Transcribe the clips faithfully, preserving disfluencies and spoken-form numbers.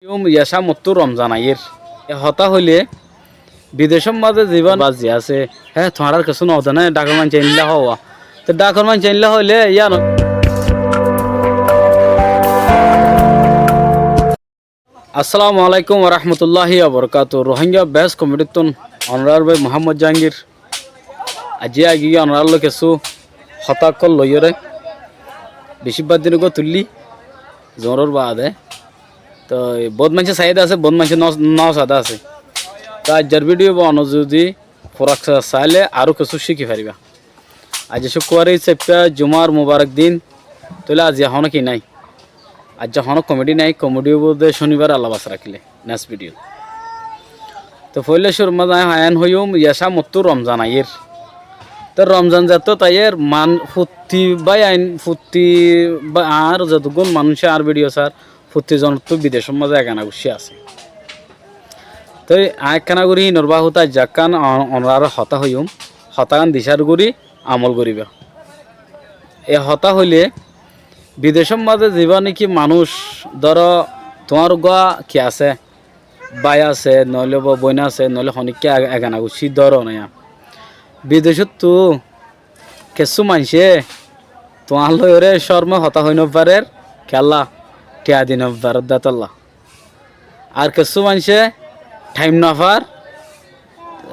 Yum yacá mottú Romzan aiyér. E hotá hoilé, bidecór mazé zibá bazi asé, hé, tuáñrar kessú nodé né, dhákor maincé eilla hoó. Te dhákor maincé eilla hoilé, yían. Assalamu alaikum warahmatulláhi wabarakátuhu. Rohingya best comedy ttún onorar bái Muhammad Jahangir. Aijja aigiyí onorar lói kessú hotá ókkol loiyóre, bicí bad din uggúa tuillí, zuúror baade. Toi bout maincé saiyé dé asé, bout maincé no, no saiyé dé asé. Toi aijjar video ba onó zudi fura sa-, sailé aró kessú cíki faribá. Aijja cúkkubar, saippá jumar mubarak din, tóile aijja honó ki nái? Aijja honó komedi nái, komedi óibo dé cónibar, Allah bas rakíle, next video. Toi foóila cúrur mazé aññí hoiyán hoiyúm, yacá mottú Romzan aiyér. Toi Romzan zettót aiyér, man-, futti báiyain, futti bá-, añár zetuggún manúic añár video sar, futti zonottú bidecór mazé egana guccí asé. Toi aññí ekkána gorí hínor baabute aijja ekkán o-, onoráre hotá hoiyúm, hotágan dicár gorí amol goríba. E hotá hoilé, bidecór mazé zibá néki manúic, dóro, tuáñr uggúa ki asé, bái asé, noóile ba boin asé, noóile honíkka e-, egana guccí dóro na. Bidecóttu kessú maincé tuáñr lóiyoré córme hotá hoói nofarér, kiyólla, thiañ di nofarér dé tolla. Ar kessú maincé thaim nofar,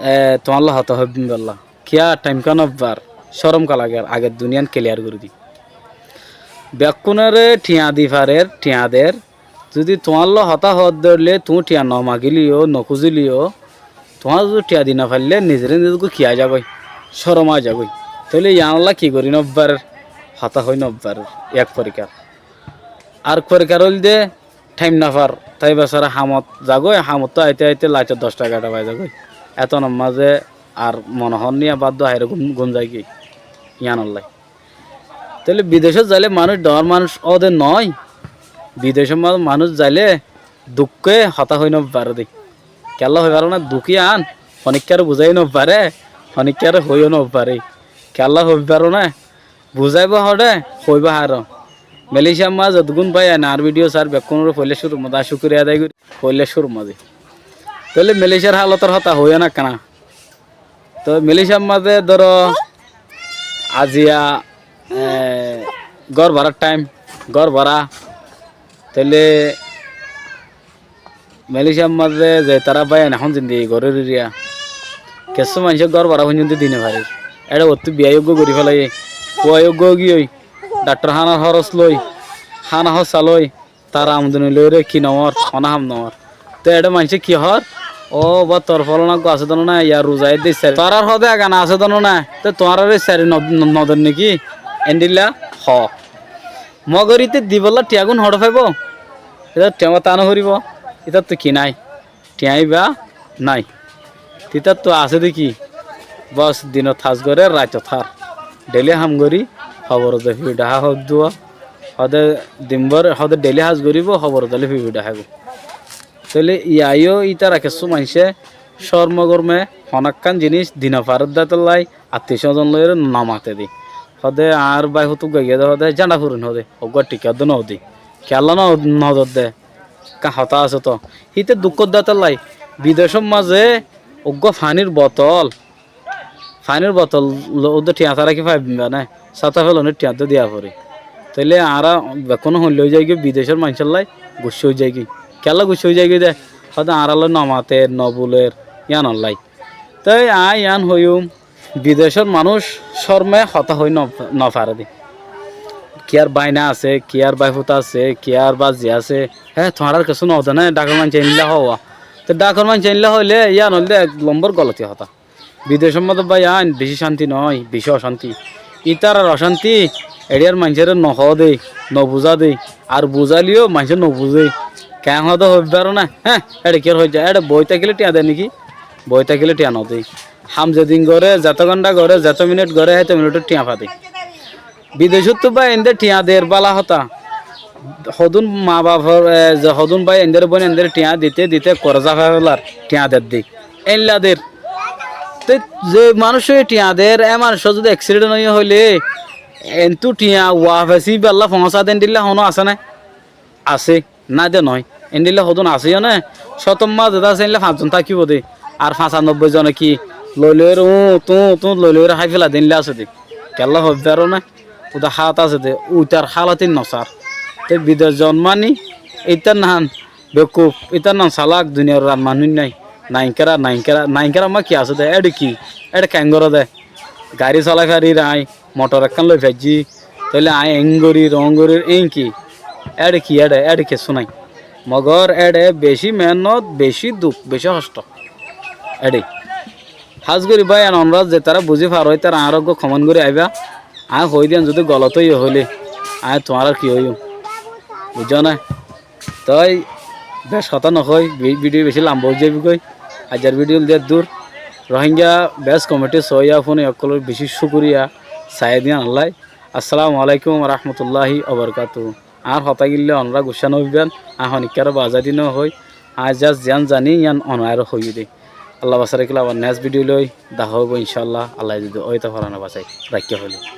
e, tuáñlla hotá hoibólla. Kiyá thaim ká nofar, córom ká lager, ager duniyán keliyar gorí di. Bekkúnoré thiañ di farer, thiañ der. Zudi tuáñlla hotá hoódde óile, tuñí thiañ nomagíleyó, nokúzileyó, tuáñr zudi thiañ di nofaillé, nizeré nizergúa ki aizagói, córom aizagói. Tóile yiánolla ki gorí nofarer, hotá hoói nofarer, ek forikar. Ar forikar óilde, thaim nofar, toi besara hamot zagói, hamottú aite aite laitor doc tha egaró tha bai zagói. Etonor mazé ar mone hoór niya bad dua haire gum, gum zaigói. Yiánollai. Tóile bidecót zailé manúic dhoóñr manúic óde noó. Bidecót ma-, manúic zailé dukké hotá hoói nofaré dé. Kiyólla hoói faré na, duk yián honíkkáre buzái nofaré, honíkkáre hoói nofaré. Kiyólla hoói faré na, buzáibo hoçé, hoóibo haré. Malaysiar mazé zetuggún báiyain añár video sar, bekkúnoré foóila cúrur mazé cúkuriya adai gorí, foóila cúrur mazé. Tóile Malaysiar hálotor hotá hoói na ekkána. Toi Malaysiar mazé dóro aziya, e, gór barár thaim, gór bará. Tóile Malaysiar mazé ze tará báiyain ehón zindigi gorér eriya, kessú maincé gór bará foijjonto di nofarér. Éçe uottú biyá uggúa gorí félaiyé, fua uggúa óigiyoi, dhaktor hánar hóros loi, hána hóssa loi, tar amodoni loiré ki nomor, honó ham nomor. Te eçé maincé ki hoór, "Ó ba, tor fólana uggúa asé dé noó na, yá ruza edde iftari." Tarár hoóde egana asé dé noó na, te tuáñráre iftari no, no, noder néki? Endilla hoó. Mogor íte dibolla thiañgún hoçé faibó? Ítar thiañ ba tano foribó. Ítattu ki nái? Thiañ íba nái. Títara asé dé ki? Bos dinot ham goré, raitot hár. Dheili ham gorí, hoborot zai fifi dhahá hoddúa. Hode dinbór, hode dheili ham goríbo, hoborot zailé fifi dhaháibo. Tóile yá yó ítara kessú maincé córmo gorme, honókkan ziníc di nofaré dé tollai, attiyo sózon loiré nomate dé. Hode añár bái fut uggúa giyé dé hode, Zanda furin hode, uggúa thík hoódde noó dé. Kiyólla no, nodor dé. Ekkán hotá asé toó. Híte duk hoódde tollai. Bidecór mazé uggúa fanír botol, fanír botol lo-, uddúa thiañ sára ki faiba né? Sáta félonir thiañ tó diya foré. Tóile añára bekkúne hoilla ói zaigói, bidecór maincóllai guccá ói zaigói. Kiyólla guccá ói zaigói dé? Hode añárálloi nomater, nobuler, yíanollai. Toi aññí yián hoiyúm, bidecór manúic córme hotá hoói no, nofaré dé. Kiyár báina asé, kiyár báifut asé, kiyár bázi asé, hé, tuáñrar kessú nodé né, dhákor maincé eilla hoó. Te dhákor maincé eilla hoilé, yían óilde ek lombór goloti hotá. Bidecór mazé báiyain bicí cánti noó, bicí ocánti. Ítarar ocánti, eçíyar maincóre nohoó dé, nobuzá dé, ar buzáileyó maincé nobuzé. Keén hoóde hoói faró na, hé, éçe kiyór hoijja, éçe boói tákile thiañ de néki? Boói tákile thiañ nodé. Ham zedin goré, zeto gónda goré, zeto minit goré, héto minitor thiañ fadé. Bidecóttu báiyaindé thiañ der bála hotá. Hodún maa bafor, e, ze hodún báiyaindóre bóinaindóre thiañ dite dite ekkuare zafai félar, thiañ der dé. Éilla der. Te ze manúiccúa thiañ der, é manúiccúa zudi eksidhent óiye hoilé, entú thiañ wafes íballa foóñsa de endilla honó asé né? Asé. Nái de noó. Endilla hodún asé yó né, cótor mazé de asé endilla fañs zon tákibo de. Ar fañsanobboi zone ki loi loiyóre uñt uñt uñt loi loiyóre hái fela de endilla asé de. Kiyólla hoibar né? Uda hálot asé de, uitar hálot ín nosár. Te bidec zon mani, itar nan bekkuf, itar nan salak, duniyar ran manúic nái. Nainkára, nainkára, nainkára ma ki asé de, éçe ki, éçe keén goré de. Garí solai farir aññí, motor ekkán loi faijjí, tóile aññí eéng gorír, oóng gorír, éein ki? Éçe ki éçe? Éçe kessú nái. Mogor éçe bicí meénnot, bicí duk, bicí hoctó. Éçe. Hás gorí báiyain, onorá zetará buzí faró, ítara añáre eggúa komen gorí aibá. Aññí hoói de yían zodi golot óiye hoilé, aññí tuáñrar ki hoiyúm? Buijjó né? Toi bec hotá nohoi, vi-, vidiyo bicí lamba ói zaibói goi. Aijjar vidiyo de eddúr. Rohingya best komedi soóiya fúnoiya ókkolór bicí cúkuriya saiyé de yíanollá. Assalamu alaikum warahmatulláhi wabarkátuhu. Añár hotá gílla onorá guccá noóiban, aññí honikkáre bazai di nohoi. Aññí just ziyán zani yían onoráre hoiyí de. Allah basái rakíle abar next vidiyo loi dahá óibo incálla. Allah zodi óita farana basái raikká hoilé.